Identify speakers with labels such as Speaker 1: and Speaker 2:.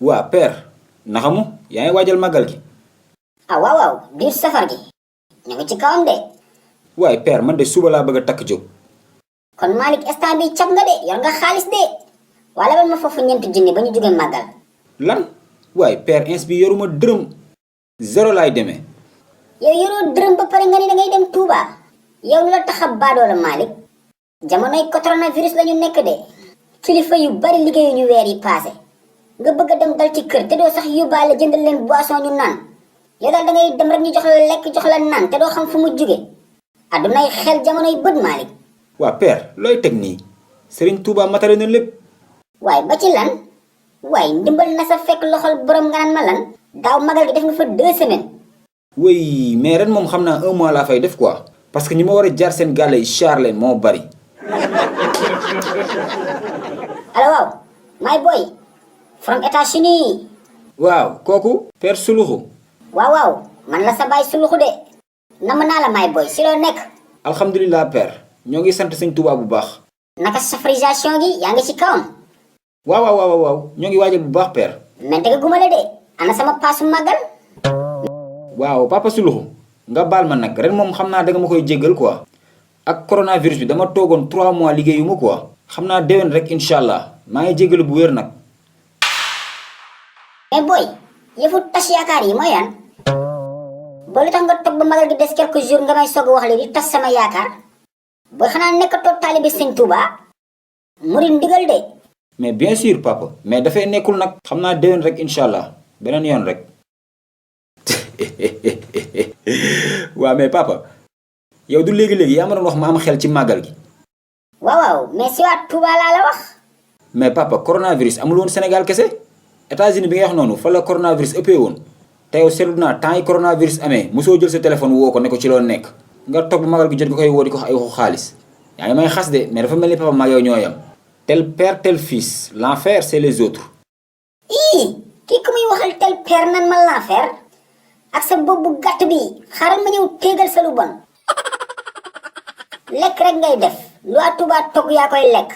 Speaker 1: waa père naxamu yaa ngi waajal màggal gi.
Speaker 2: ah waaw waaw biir safar gi ñu ngi ci kawam de.
Speaker 1: waaye père man de suba laa bëgg a takk jóg.
Speaker 2: kon Malick instant bi cab nga de yor nga xaalis de wala bal ma foofu ñeenti junni ba ñu jógee màggal.
Speaker 1: lan waaye père ins bi yoruma dërëm zéro laay demee.
Speaker 2: yow yoroo dërëm ba pare nga ni da ngay dem Touba. yow lu la tax a baadoo la Malick jamonoy coronavirus la ñu nekk de kilifa yu bari liggéeyu ñu weer yi paase nga bëgg a dem dal ci kër te doo sax yóbbaale jëndal leen boisson ñu naan yow daal da ngay dem rek ñu jox la lekk jox la naan te doo xam fu mu jóge addunay xel jamonoy bët Malick.
Speaker 1: waa père looy teg nii Serigne Touba matale na lépp.
Speaker 2: waaye ba ci lan waaye ndimbal na sa fekk loxol borom nga naan ma lan daaw magal gi def nga fa 2 semaines.
Speaker 1: oui mais ren moom xam naa 1 mois laa fay def quoi. parce que ñi ma war a jaar seen gàlle yi char leen moo bari.
Speaker 2: allo waaw my boy from États-Unis.
Speaker 1: waaw kooku. père Suluxu.
Speaker 2: waaw waaw man la sa baay Suluxu de. nam naa la my boy si loo nekk.
Speaker 1: alhamdulilah père ñoo ngi sant sëñ Touba bu baax.
Speaker 2: naka safarisation gi yaa ngi ci kawam.
Speaker 1: waaw ñoo ngi waajal bu baax père.
Speaker 2: mais dëgg gumale de ana sama paasu màggal.
Speaker 1: waaw papa Suluxu nga baal ma nag ren moom xam naa danga ma koy jéggal quoi. ak coronavirus bi dama toogoon 3 mois liggéeyuma quoi. xam naa déwén rek incha allah maa ngi jéggalu bu wér nag.
Speaker 2: mais boy yëfu tas yaakaar yi mooy yan. boo lu tax nga toog ba magal gi des quelques jours nga may soog a wax li di tas sama yaakaar. booy xanaa nekkatoo taalibe sëñ Touba. murid ndigal de.
Speaker 1: mais bien sûr papa mais dafay nekkul nag. xam naa déwén rek incha allah beneen yoon rek. waaw mais papa yow du léegi-léegi yaa ma doon wax ma am xel ci màggal gi.
Speaker 2: waaw mais si waa Touba laa la wax.
Speaker 1: mais papa coronavirus amul woon Sénégal kese États-Unis bi nga wax noonu fa la coronavirus ëppee woon te yow seetlu naa temps yi coronavirus amee mosoo jël sa téléphone woo ko ne ko ci loo nekk nga toog ba magal gi jot nga koy woo di ko wax ay waxu xaalis yaa ngi may xas de mais dafa mel ni papa mag yow ñoo yam tel père tel fils l'enfer c'est les autres.
Speaker 2: ii kii ku muy waxal tel père nan ma l'enfer ak sa bopp bu gàtt bi xaaral ma ñëw téegal sa lu bon lekk rek ngay def lu waa Touba togg yaa koy lekk.